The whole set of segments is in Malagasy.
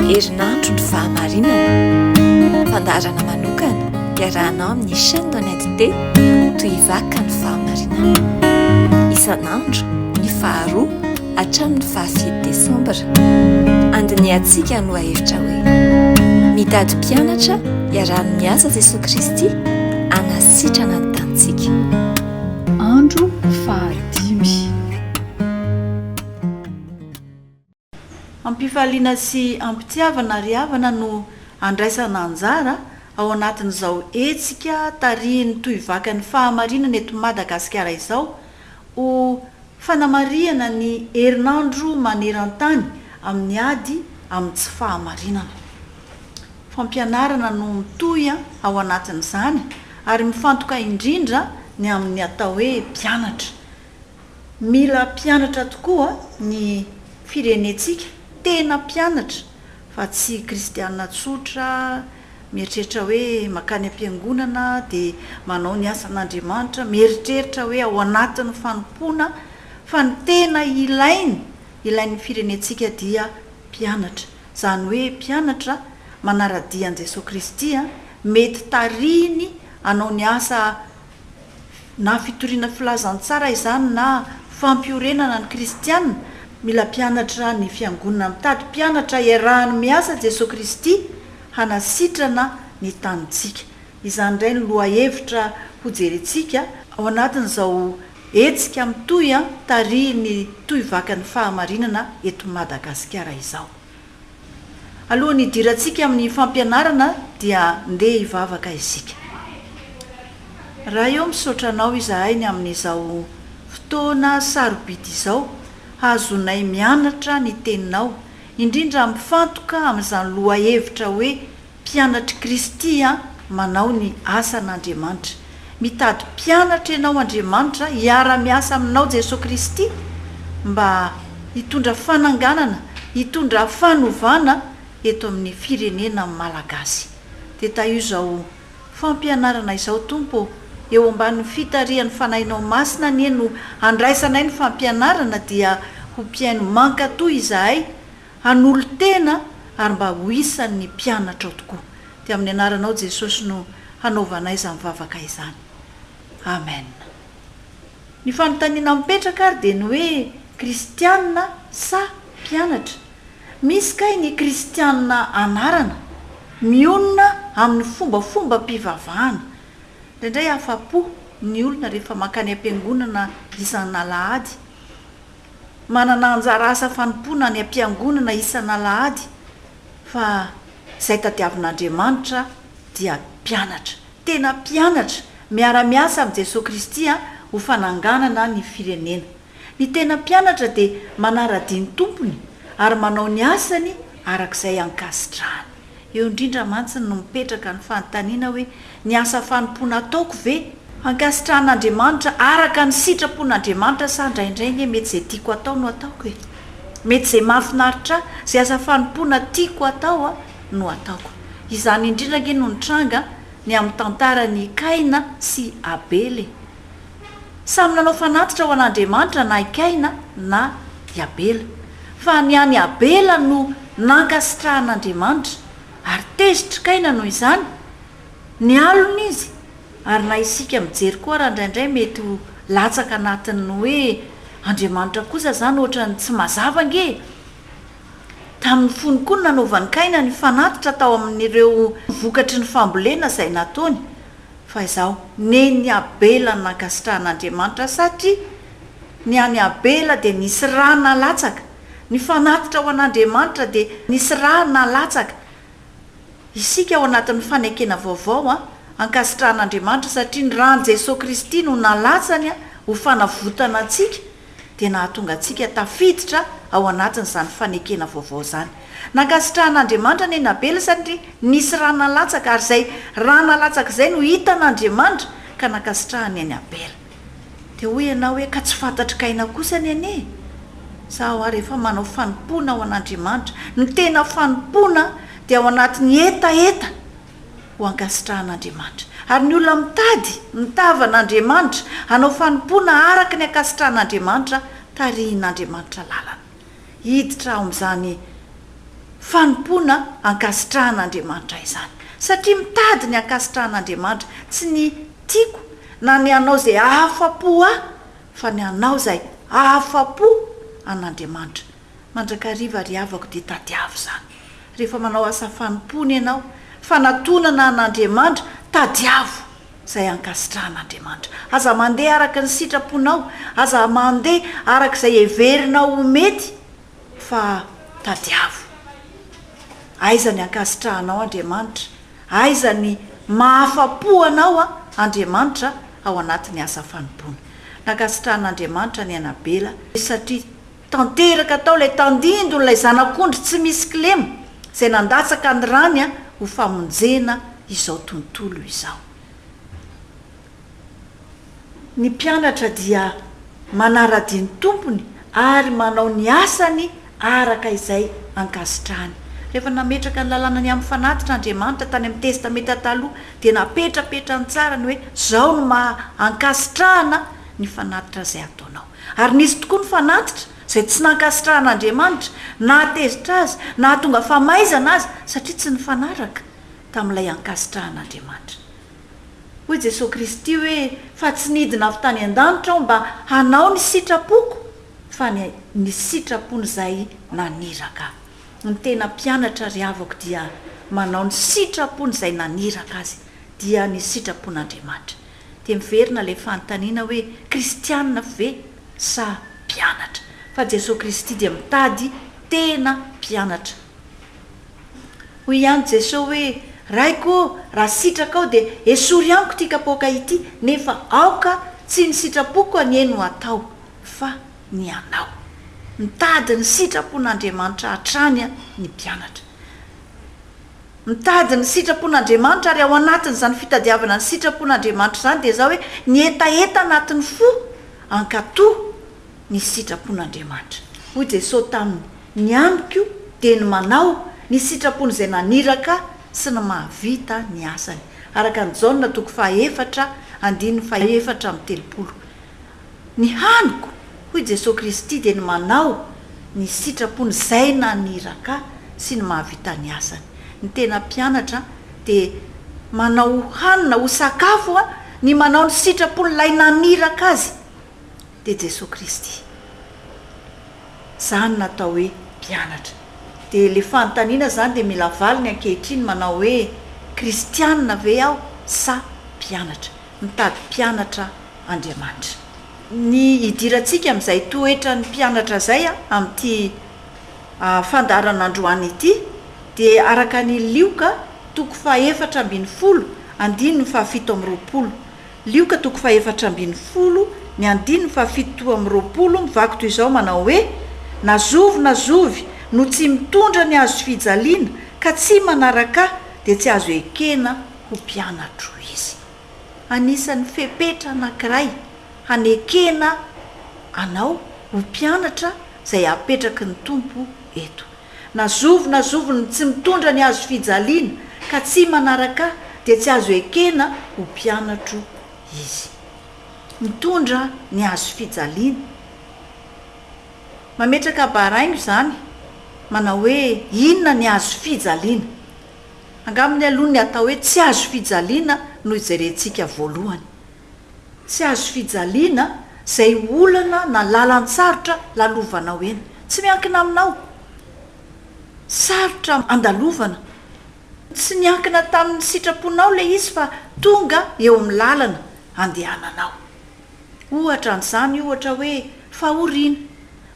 Herinandro ny fahamarinana. Fandaharana manokana iarahanao amin'ny chaîne d'honnêteté Tohivaka ny fahamarinana. Isan'andro ny faharoa hatramin'ny fahafito desambra. Andinihantsika ny lohahevitra hoe Mitady mpianatra iarahany miasa Jesoa Kristy hanasitrana ny tanintsika. Andro fahadimy. Am-pifaliana sy am-pitiavana ry havana no andraisana anjara ao anatin'izao hetsika tarihin'ny Tohivakan'ny Fahamarinana eto Madagasikara izao ho fanamarihana ny herinandro maneran-tany amin'ny ady amin'ny tsy fahamarinana. Fampianarana no mitohy ao anatin'izany ary mifantoka indrindra ny amin'ny atao hoe mpianatra. Mila mpianatra tokoa ny firenentsika, tena mpianatra fa tsy kristiana tsotra mieritreritra hoe mankany am-piangonana dia manao ny asan'Andriamanitra, mieritreritra hoe ao anatin'ny fanompoana fa ny tena ilainy, ilain'ny firenentsika dia mpianatra. Izany hoe mpianatra manara-dia an'i Jesoa Kristy, mety tarihiny hanao ny asa Na fitoriana filazantsara izany na fampiorenana ny kristiana, mila mpianatra ny fiangonana. Mitady mpianatra iarahany miasa Jesoa Kristy hanasitrana ny tanintsika. Izany indray no lohahevitra hojerentsika ao anatin'izao hetsika mitohy tarihin'ny Tohivakan'ny Fahamarinana eto Madagasikara izao. Alohan'ny hidirantsika amin'ny fampianarana dia ndeha hivavaka isika. Ray ô misaotra Anao izahay ny amin'izao fotoana sarobidy izao hahazoanay mianatra ny Teninao, indrindra mifantoka amin'izany lohahevitra hoe Mpianatr'i Kristy a manao ny asan'Andriamanitra. Mitady mpianatra ianao Andriamanitra hiara-miasa aminao Jesoa Kristy mba hitondra fananganana, hitondra fanovana eto amin'ny firenena Malagasy. Dia tahio izao fampianarana izao Tompo ô, eo ambanin'ny fitarihan'ny Fanahinao Masina anie no handraisanay ny fampianarana dia ho mpihaino mankatò izahay hanolo-tena ary mba ho isan'ny mpianatrao tokoa. Dia amin'ny anaranao Jesosy no hanaovanay izany vavaka izany. Amen. Ny fanontaniana mipetraka ary dia ny hoe kristiana sa mpianatra? Misy kay ny kristiana anarana, mionona amin'ny fombafombam-pivavahana. Indraindray afa-po ny olona rehefa mankany am-piangonana isan'alahady. Manana anjara asa fanompoana any am-piangonana isan'alahady fa izay tadiavin'Andriamanitra dia mpianatra. Tena mpianatra, miara-miasa amin'i Jesoa Kristy ho fananganana ny firenena. Ny tena mpianatra dia manara-dia ny Tompony ary manao ny asany arak'izay ankasitrahany. Eo indrindra mantsy no mipetraka ny fanontaniana hoe, ny asa fanompoana ataoko ve ankasitrahan'Andriamanitra araka ny sitrapon'Andriamanitra sa indraindray nge mety izay tiako atao no ataoko e? Mety izay mahafinaritra ahy, izay asa fanompoana tiako atao no ataoko. Izany indrindra ange no nitranga ny amin'ny tantaran'i Kaina sy Abela e! Samy nanao fanatitra ho an'Andriamanitra na i Kaina na i Abela. Fa ny an'i Abela no nankasitrahan'Andriamanitra, ary tezitr'i Kaina noho izany. Nialona izy, ary na isika mijery koa ara indraindray mety ho latsaka anatin'ny hoe Andriamanitra kosa izany ohatran'ny tsy mazava ange e! Tamin'ny fony koa no nanaovan'i Kaina ny fanatitra tao amin'ireo vokatry ny fambolena izay nataony. Fa izaho, nen'i Abela no nankasitrahan'Andriamanitra, satria ny an'i Abela dia nisy rà nalatsaka, ny fanatitra ho an'Andriamanitra dia nisy rà nalatsaka. Isika ao anatin'ny fanekena vaovao, ankasitrahan'Andriamanitra satria ny ràn'i Jesoa Kristy no nalatsany ho fanavotana antsika, dia nahatonga antsika tafiditra ao anatin'izany fanekena vaovao izany. Nankasitrahan'Andriamanitra anie Nabela satria nisy rà nalatsaka ary izay rà nalatsaka izay no hitan'Andriamanitra ka nankasitrahany an'i Abela. Dia hoy ianao hoe ka tsy fantatr'i Kaina kosa ny anie e! Izaho ary efa manao fanompoana ho an'Andriamanitra. Ny tena fanompoana dia ao anatin'ny hetaheta ho ankasitrahan'Andriamanitra. Ary ny olona mitady ny tavan'Andriamanitra, hanao fanompoana araka ny ankasitrahan'Andriamanitra, tarihin'Andriamanitra lalana. Hiditra ao amin'izany. fanompoana ankasitrahan'Andriamanitra izany. Satria mitady ny ankasitrahan'Andriamanitra, tsy ny tiako na ny hanao izay hahafa-po ahy, fa ny hanao izay hahafa-po an'Andriamanitra. Mandrakariva ry havako dia tadiavo izany. Rehefa manao asa fanompoana ianao, fanatonana an'Andriamanitra, tadiavo izay ankasitrahan'Andriamanitra. Aza mandeha araka ny sitraponao, aza mandeha araka izay heverinao ho mety, fa tadiavo. Aiza ny ankasitrahanao Andriamanitra? Aiza ny mahafa-po anao Andriamanitra ao anatin'ny asa fanompoana? Nankasitrahan'Andriamanitra ny Anabela satria Tanteraka tao ilay tandindon'ilay Zanak'ondry tsy misy kilema izay nandatsaka ny rany ho famonjena izao tontolo izao. Ny mpianatra dia manara-dia ny Tompony ary manao ny asany araka izay ankasitrahany. Rehefa nametraka ny lalàna ny amin'ny fanatitra Andriamanitra tany amin'ny Testamenta Taloha dia napetrapetrany tsara ny hoe izao no maha ankasitrahana ny fanatitra izay ataonao. Ary nisy tokoa ny fanatitra izay tsy nankasitrahan'Andriamanitra, nahatezitra azy, nahatonga famaizana aza, satria tsy nifanaraka tamin'ilay ankasitrahan'Andriamanitra. Hoy Jesoa Kristy hoe, Fa tsy nidina avy tany an-danitra Aho mba hanao ny sitrapoko, fa ny ny sitrapon'izay naniraka Ahy. Ny tena mpianatra ry havako dia manao ny sitrapon'izay naniraka azy, dia ny sitrapon'Andriamanitra. Dia miverina ilay fanontaniana hoe kristianina ve sa mpianatra? Fa Jesoa Kristy dia mitady tena mpianatra. Hoy ihany Jesoa hoe, Raiko ô, raha sitrakao dia esory amiko ity kapoaka ity, nefa aoka tsy ny sitrapoko anie no atao, fa ny anao. Mitady ny sitrapon'Andriamanitra hatrany ny mpianatra. Mitady ny sitrapon'Andriamanitra ary ao anatin'izany fitadiavana ny sitrapon'Andriamanitra izany dia izao hoe ny hetaheta anatin'ny fo hankatò ny sitrapon'Andriamanitra. Hoy Jesoa taminy, Ny amiko dia ny manao ny sitrapon'izay naniraka Ahy sy ny mahavita ny asany. Araka an'i Jaona toko fahaefatra andininy fahefatra amby 30. Ny haniko, hoy Jesoa Kristy, dia ny manao ny sitrapon'Izay naniraka Ahy sy ny mahavita ny asany. Ny tena mpianatra dia manao ho hanina, ho sakafo, ny manao ny sitrapon'Ilay naniraka azy, dia Jesoa Kristy. Izany no atao hoe mpianatra. Dia ilay fanontaniana izany dia mila valiny ankehitriny manao hoe, Kristianina ve aho sa mpianatra? Mitady mpianatra Andriamanitra. Ny hidirantsika amin'izay toetran'ny mpianatra izay amin'ity fandaharana androany ity dia araka ny Lioka toko faha-14 andininy faha-27. Lioka toko faha-14 ny andininy faha-27 mivaky toy izao manao hoe, Na zovy na zovy no tsy mitondra ny hazofijaliana ka tsy manaraka Ahy dia tsy azo ekena ho mpianatro izy. Anisan'ny fepetra anankiray hanekena anao ho mpianatra izay apetraky ny Tompo eto. Na zovy na zovy no tsy mitondra ny hazo fijaliana ka tsy manaraka Ahy dia tsy azo ekena ho mpianatro izy. Mitondra ny hazo fijaliana. Mametraka baraingo izany manao hoe inona ny hazo fijaliana. Angambany aloha ny atao hoe tsy hazo fijaliana no hijerentsika voalohany. Tsy hazo fijaliana izay olana na lalan-tsarotra lalovanao eny. Tsy miankina aminao. Sarotra andalovana. Tsy niankina tamin'ny sitraponao ilay izy fa tonga eo amin'ny lalana andehananao. Ohatra an'izany ohatra hoe fahoriana,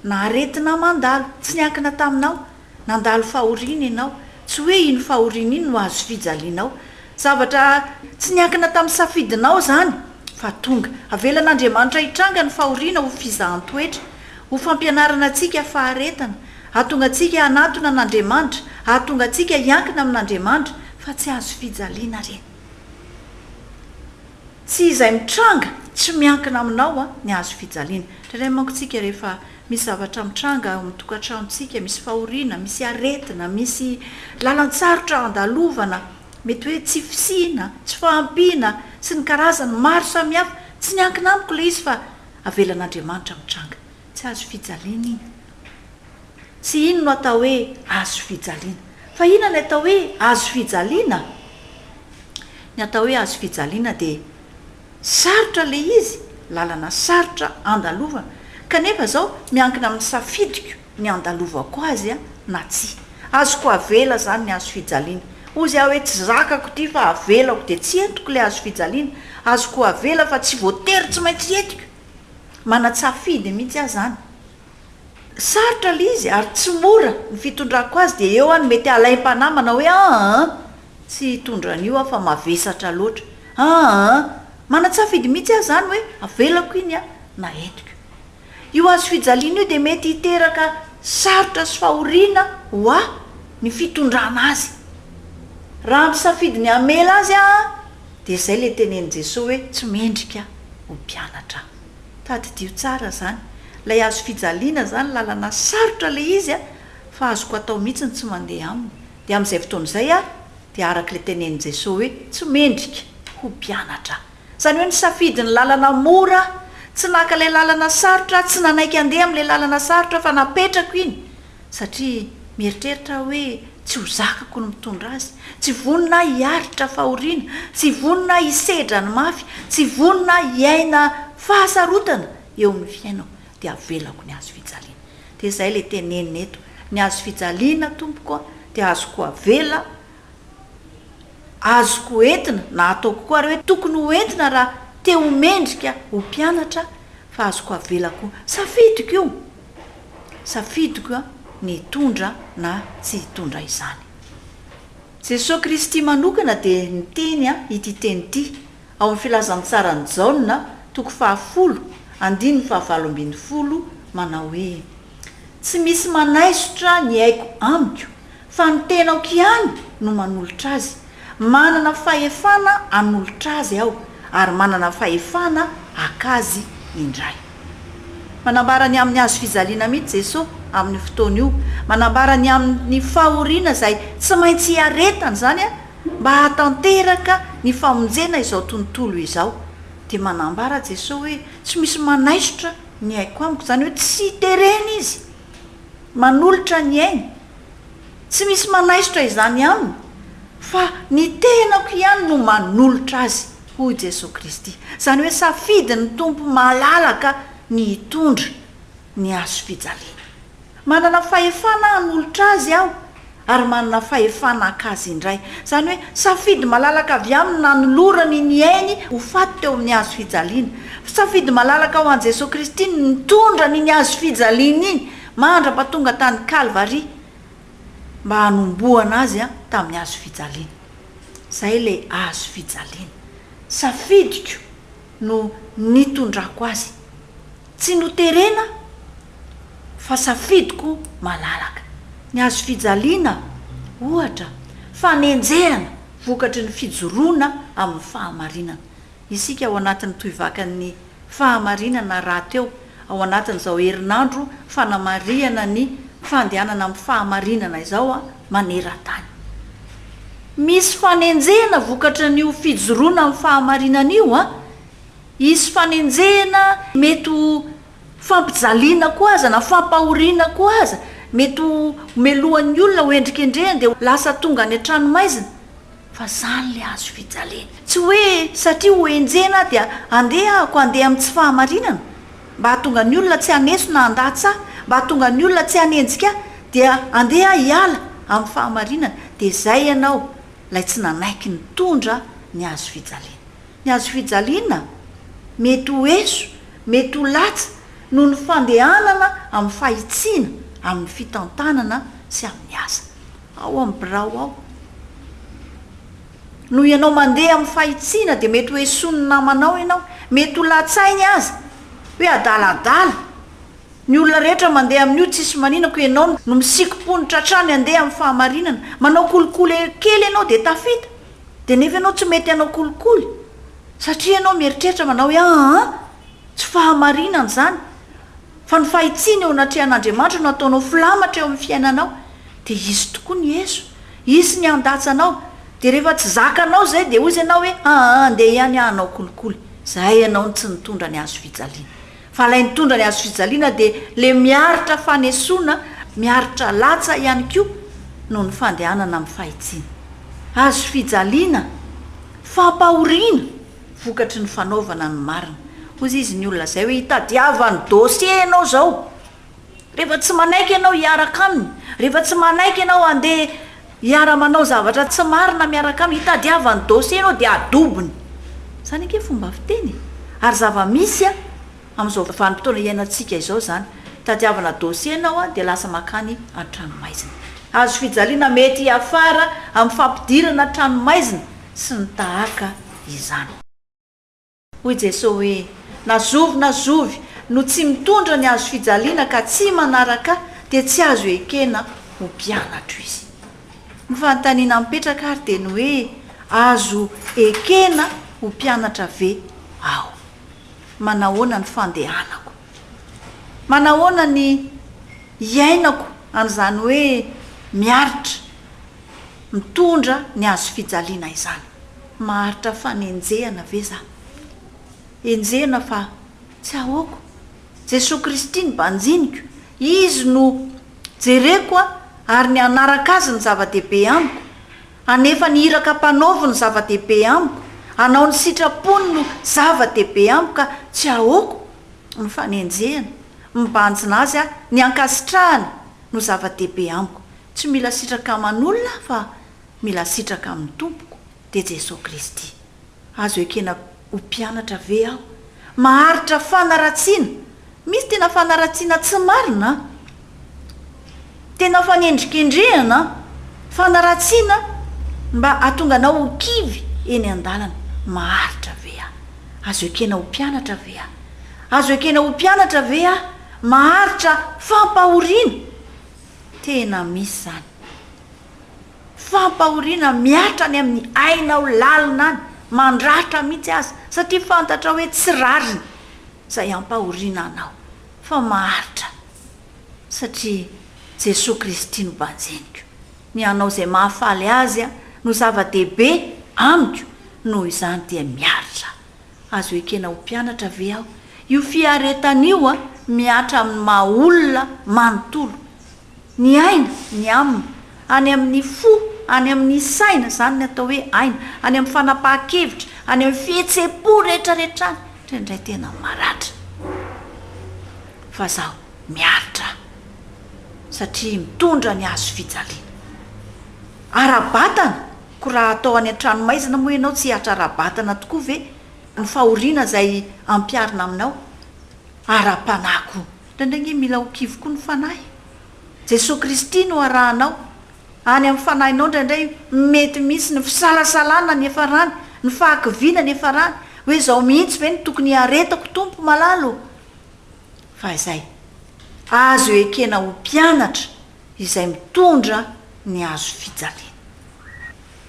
na aretina mandalo, tsy niankina taminao. Nandalo fahoriana ianao. Tsy hoe iny fahoriana iny no hazo fijalianao. Zavatra tsy niankina tamin'ny safidinao izany fa tonga. Avelan'Andriamanitra hitranga ny fahoriana ho fizahan-toetra, ho fampianarana antsika faharetana, hahatonga antsika hanatona an'Andriamanitra, hahatonga antsika hiankina amin'Andriamanitra, fa tsy hazo fijaliana re. Tsy izay mitranga tsy miankina aminao ny hazo fijaliana. Indraindray manko tsika rehefa misy zavatra mitranga ao amin'ny tokantranontsika, misy fahoriana, misy aretina, misy lalan-tsarotra andalovana, mety hoe tsy fisiana, tsy fahampiana sy ny karazany maro samihafa, tsy miankina amiko ilay izy fa avelan'Andriamanitra mitranga. Tsy hazo fijaliana iny. Tsy iny no atao hoe hazo fijaliana. Fa inona ny atao hoe hazo fijaliana? Ny atao hoe hazo fijaliana dia sarotra ilay izy, lalana sarotra andalovana. Kanefa izao miankina amin'ny safidiko ny andalovako azy na tsia. Azoko avela izany ny hazo fijaliana. Hozy aho hoe tsy zakako ity fa avelako dia tsy entiko ilay hazo fijaliana. Azoko avela fa tsy voatery tsy maintsy entiko. Manan-tsafidy mihitsy aho izany. Sarotra ilay izy ary tsy mora ny fitondrako azy dia eo aho no mety halaim-panahy manao hoe aa tsy hitondra an'io aho fa mavesatra loatra. Aa manan-tsafidy mihitsy aho izany hoe avelako iny an na entiko. Io hazo fijaliana io dia mety hiteraka sarotra sy fahoriana ho ahy ny fitondrana azy. Raha misafidy ny hamela azy aho dia izay ilay tenenin'i Jesoa hoe tsy mendrika ho mpianatra aho. Tadidio tsara zany. Ilay hazo fijaliana zany lalana sarotra ilay izy a, fa azoko atao mihitsy ny tsy mandeha aminy. Dia amin'izay fotoana izay aho dia araka ilay tenenin'i Jesoa hoe tsy mendrika ho mpianatra. Izany hoe nisafidy ny lalana mora aho, tsy naka ilay lalana sarotra aho, tsy nanaiky handeha amin'ilay lalana sarotra aho fa napetrako iny. Satria mieritreritra aho hoe tsy ho zakako ny mitondra azy, tsy vonona aho hiaritra fahoriana, tsy vonona aho hisedra ny mafy, tsy vonona aho hiaina fahasarotana eo amin'ny fiainako, dia avelako ny hazo fijaliana. Dia izay ilay tenenina eto, ny hazo fijaliana tompoko a, dia azoko avela, azoko entina, na ataoko koa ary hoe tokony ho entina raha te ho mendrika ho mpianatra, fa azoko avela koa, safidiko io. Safidiko ny hitondra na tsy hitondra izany. Jesoa Kristy manokana dia niteny ity teny ity ao amin'ny Filazantsaran'i Jaona toko fahafolo andininy fahavalo ambinifolo manao hoe, Tsy misy manaisotra ny aiko amiko, fa ny tenako ihany no manolotra azy. Manana fahefana hanolotra azy aho, ary manana fahefana haka azy indray. Manambara ny amin'ny hazo fijaliana mihitsy Jesoa amin'io fotoana io. Manambara ny amin'ny fahoriana izay tsy maintsy hiaretany izany mba hahatanteraka ny famonjena izao tontolo izao. Dia manambara Jesoa hoe tsy misy manaisotra ny aiko amiko, izany hoe tsy terena Izy manolotra ny ainy. Tsy misy manaisotra izany aminy, fa ny tenako ihany no manolotra azy, hoy Jesoa Kristy. Izany hoe safidin'ny Tompo malalaka ny hitondra ny hazo fijaliana. Manana fahefana hanolotra azy aho, ary manana fahefana haka azy indray. Izany hoe safidy malalaka avy aminy nanolorany ny ainy ho faty teo amin'ny hazo fijaliana. Safidy malalaka ho an'i Jesoa Kristy ny nitondra an'iny hazo fijaliana iny mandra-pahatonga tany Kalvary mba hanombohana azy tamin'ny hazo fijaliana. Izay ilay hazo fijaliana. Safidiko no nitondrako azy. Tsy noterena fa safidiko malalaka. Ny hazo fijaliana, ohatra, fanenjehana vokatry ny fijoroana amin'ny fahamarinana. Isika ao anatin'ny tohivakan'ny fahamarinana rahateo ao anatin'izao herinandro fanamarihana ny fandehanana amin'ny fahamarinana izao maneran-tany. Misy fanenjehana vokatran'io fijoroana amin'ny fahamarinana io an! Hisy fanenjehana, mety ho fampijaliana koa aza na fampahoriana koa aza, mety ho melohan'ny olona, ho endrikendrehany dia lasa tonga any an-tranomaizina. Fa zany le hazo fijaliana. Tsy hoe satria ho enjehina aho dia andeha ahako handeha amin'ny tsy fahamarinana, mba hahatonga ny olona tsy haneso na handatsa ahy, mba hahatonga ny olona tsy hanenjika ahy, dia andeha aho hiala amin'ny fahamarinana. Dia zay ianao ilay tsy nanaiky nitondra ny hazo fijaliana. Ny hazo fijaliana mety ho eso, mety ho latsa noho ny fandehanana amin'ny fahitsiana, amin'ny fitantanana sy amin'ny asa. Ao amin'ny birao ao. Noho ianao mandeha amin'ny fahitsiana dia mety ho esoin'ny namanao ianao, mety ho latsainy aza hoe adaladala. Ny olona rehetra mandeha amin'io tsisy manina ko ianao no misikim-ponitra hatrany handeha amin'ny fahamarinana. Manao kolikoly kely ianao dia tafita. Dia nefa ianao tsy mety hanao kolikoly satria ianao mieritreritra manao hoe aa tsy fahamarinana izany fa ny fahitsiana eo anatrehan'Andriamanitra no ataonao filamatra eo amin'ny fiainanao dia hisy tokoa ny eso, hisy ny handatsa anao, dia rehefa tsy zakanao izay dia hozy ianao hoe aa andeha ihany aho hanao kolikoly, izay ianao no tsy nitondra ny hazo fijaliana. Fa ilay nitondra ny hazo fijaliana dia ilay miaritra fanesoana. Miaritra latsa ihany koa noho ny fandehanana amin'ny fahitsiana. Hazo fijaliana, fampahoriana vokatry ny fanaovana ny marina. Hoy izy ny olona izay hoe itadiavany dossier ianao izao. Rehefa tsy manaiky ianao hiaraka aminy, rehefa tsy manaiky ianao handeha hiara-manao zavatra tsy marina miaraka aminy, itadiavany dossier ianao dia adobony. Izany ange fomba fiteny e! Ary zava-misy an, amin'izao vanim-potoana iainantsika izao izany. Tadiavana dossier ianao an, dia lasa mankany an-tranomaizina. Hazo fijaliana mety hiafara amin'ny fampidirana an-tranomaizina sy ny tahaka izany. Hoy Jesoa hoe, Na zovy na zovy no tsy mitondra ny hazo fijaliana ka tsy manaraka Ahy, dia tsy azo ekena ho mpianatro izy. Ny fanontaniana mipetraka ary dia ny hoe, Azo ekena ho mpianatra ve aho? Manahoana ny fandehanako? Manahoana ny iainako an'izany hoe miaritra, mitondra ny hazo fijaliana izany? Maharitra fanenjehana ve za? Enjehina fa tsy ahoako. Jesoa Kristy no banjiniko, Izy no jereko ary ny hanaraka Azy no zava-dehibe amiko. Hanefa ny iraka ampanaoviny no zava-dehibe amiko. Hanao ny sitrapony no zava-dehibe amiko ka tsy ahoako ny fanenjehana. Mibanjina Azy aho, ny ankasitrahany no zava-dehibe amiko. Tsy mila sitraka aman'olona aho fa Mila sitraka amin'ny Tompoko, dia Jesoa Kristy. Azo ekena ho mpianatra ve aho? Maharitra fanaratsiana? Misy tena fanaratsiana tsy marina an! Tena fanendrikendrehana an! Fanaratsiana mba hahatonga anao ho kivy eny an-dalana. Maharitra ve aho? Azo ekena ho mpianatra ve aho? Azo ekena ho mpianatra ve aho? Maharitra fampahoriana? Tena misy izany. Fampahoriana mihatra any amin'ny ainao lalina any, mandratra mihitsy aza, satria fantatrao hoe tsy rariny izay ampahoriana anao, fa maharitra satria Jesoa Kristy no banjeniko. Ny hanao izay mahafaly Azy no zava-dehibe amiko, noho izany dia miaritra Azo ekena ho mpianatra ve aho? Io fiaretana io mihatra amin'ny maha olona manontolo. Ny aina, ny âme, any amin'ny fo, any amin'ny saina, izany ny atao hoe aina, any amin'ny fanapahan-kevitra, any amin'ny fihetseham-po rehetrarehetra any, indraindray tena maratra. Fa izaho miaritra satria mitondra ny hazo fijaliana. Ara-batana, Ko raha atao any an-tranomaizina moa ianao tsy hihatra ara-batana tokoa ve ny fahoriana izay ampiharina aminao? Ara-panahy koa. Indraindray ange mila ho kivy koa ny fanahy. Jesoa Kristy no arahanao. Any amin'ny fanahinao indraindray mety misy ny fisalasalana ny hiafarany, ny fahakiviana ny hiafarany, hoe izao mihitsy ve no tokony hiaretako Tompo malala ô? Fa izay. Azo ekena ho mpianatra izay mitondra ny hazo fijaliana.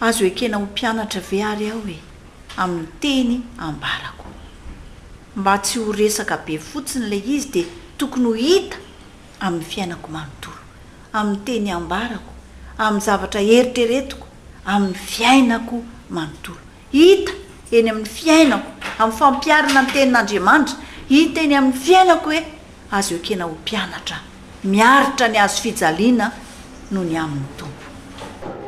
Azo ekena ho mpianatra ve ary aho e, amin'ny teny ambarako? Mba tsy ho resaka be fotsiny ilay izy dia tokony ho hita amin'ny fiainako manontolo, amin'ny teny ambarako, amin'ny zavatra eritreretiko, amin'ny fiainako manontolo. Hita eny amin'ny fiainako, amin'ny fampiharana ny Tenin'Andriamanitra, hita eny amin'ny fiainako hoe azo ekena ho mpianatra miaritra ny hazo fijaliana noho ny amin'ny Tompo.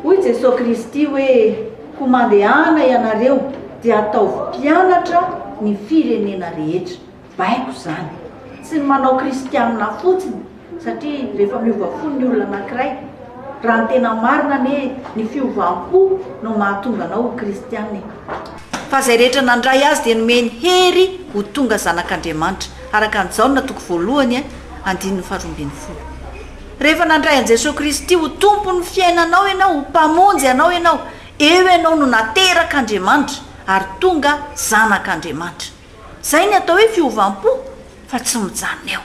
Hoy Jesoa Kristy hoe, Koa mandehana ianareo dia ataovy mpianatra ny firenena rehetra. Baiko izany. Tsy ny manao kristianina fotsiny satria rehefa miova fo ny olona anankiray, raha ny tena marina anie ny fiovam-po no mahatonga anao ho kristianina e. Fa izay rehetra nandray Azy dia nomeny hery ho tonga zanak'Andriamanitra, araka an'i Jaona toko voalohany andininy faharoambinifolo. Rehefa nandray an'i Jesoa Kristy ho Tompon'ny fiainanao ianao, ho Mpamonjy anao ianao, eo ianao no naterak'Andriamanitra ary tonga zanak'Andriamanitra. Izay ny atao hoe fiovam-po fa tsy mijanona eo.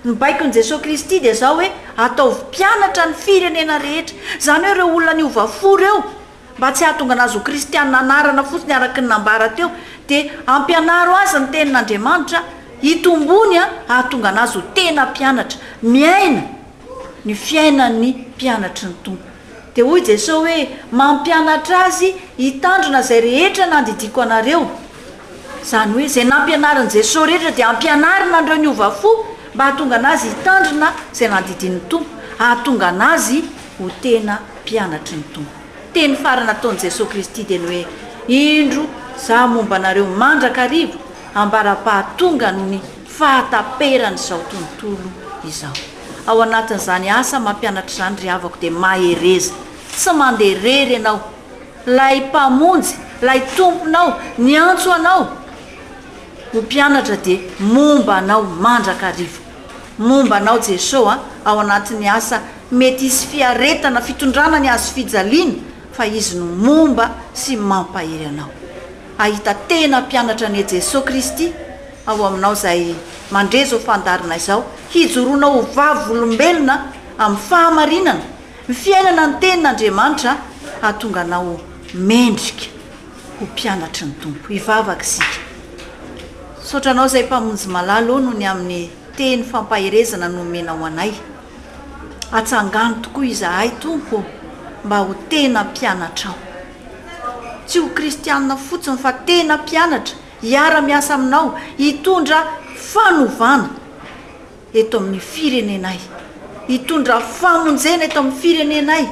Ny baikon'i Jesoa Kristy dia izao hoe ataovy mpianatra ny firenena rehetra. Izany hoe ireo olona niova fo ireo, mba tsy hahatonga anazy ho kristiana anarana fotsiny araka ny nambara teo, dia ampianaro azy ny tenin'Andriamanitra hitombony hahatonga anazy ho tena mpianatra, miaina ny fiainan'ny mpianatry ny Tompo. Dia hoy Jesoa hoe, Mampianatra azy hitandrina izay rehetra nandidiako anareo. Izany hoe, izay nampianarin'i Jesoa rehetra dia ampianarina an'ireo niova fo mba hahatonga anazy hitandrina izay nandidian'ny Tompo. hahatonga an'azy ho tena mpianatry ny Tompo. Teny farany nataon'i Jesoa Kristy dia ny hoe, Indro, Izaho momba anareo mandrakariva, ambara-pahatongan'ny fahataperan'izao tontolo izao. Ao anatin'izany asa mampianatra izany ry havako dia mahereza. Tsy mandeha irery ianao. Ilay Mpamonjy, ilay Tomponao, niantso anao ho mpianatra dia momba anao mandrakariva. Momba anao Jeso a, ao anatin'ny asa mety hisy fiaretana, fitondrana ny hazo fijaliana fa Izy no momba sy mampahery anao. Hahita tena mpianatra anie Jeso Kristy ao aminao izay mandre izao fandaharana izao, hijoroanao ho vavolombelona amin'ny fahamarinana, ny fiainana ny tenin'Andriamanitra hahatonga anao ho mendrika ho mpianatry ny Tompo. Hivavaka isika. Misaotra Anao izay Mpamonjy malala ô noho ny amin'ny teny fampaherezana nomenao anay. Atsangano tokoa izahay Tompo ô mba ho tena mpianatrao. Tsy ho kristianina fotsiny fa tena mpianatra hiara-miasa aminao hitondra fanovana eto amin'ny firenenay, hitondra famonjena eto amin'ny firenenay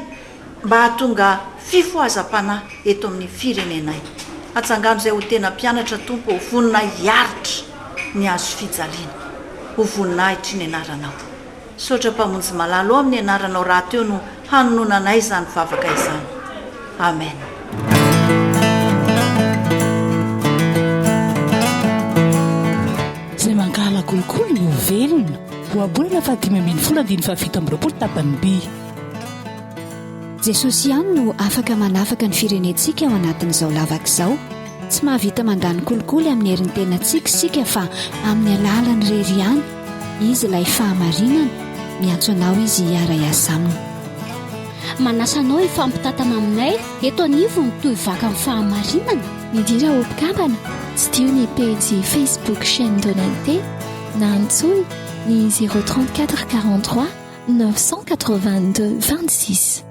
mba hahatonga fifohazam-panahy eto amin'ny firenenay. Atsangano izay ho tena mpianatra Tompo ô, vonona hiaritra ny hazo fijaliana ho voninahitry ny anaranao. Misaotra Mpamonjy malala ô amin'ny anaranao rahateo no hanononanay izany vavaka izany. Amen. Izay mankahala kolikoly no ho velona. Ohabolana faha 15 andininy faha 27 tapany B. Jesosy ihany no afaka manafaka ny firenentsika ao anatin'izao lavaka izao. Tsy mahavita mandany kolikoly amin'ny herin'ny tenantsika isika fa amin'ny alalany irery ihany. Izy ilay fahamarinana, miantso anao Izy hiara-hiasa aminy. Manasa anao hifampitantana aminay eto anivon'ny Tohivakan'ny Fahamarinana. Midira ho mpikambana, tsidiho ny pejy Facebook Chaîne d'Honnêteté na antsoy ny 0 34 43 982 26.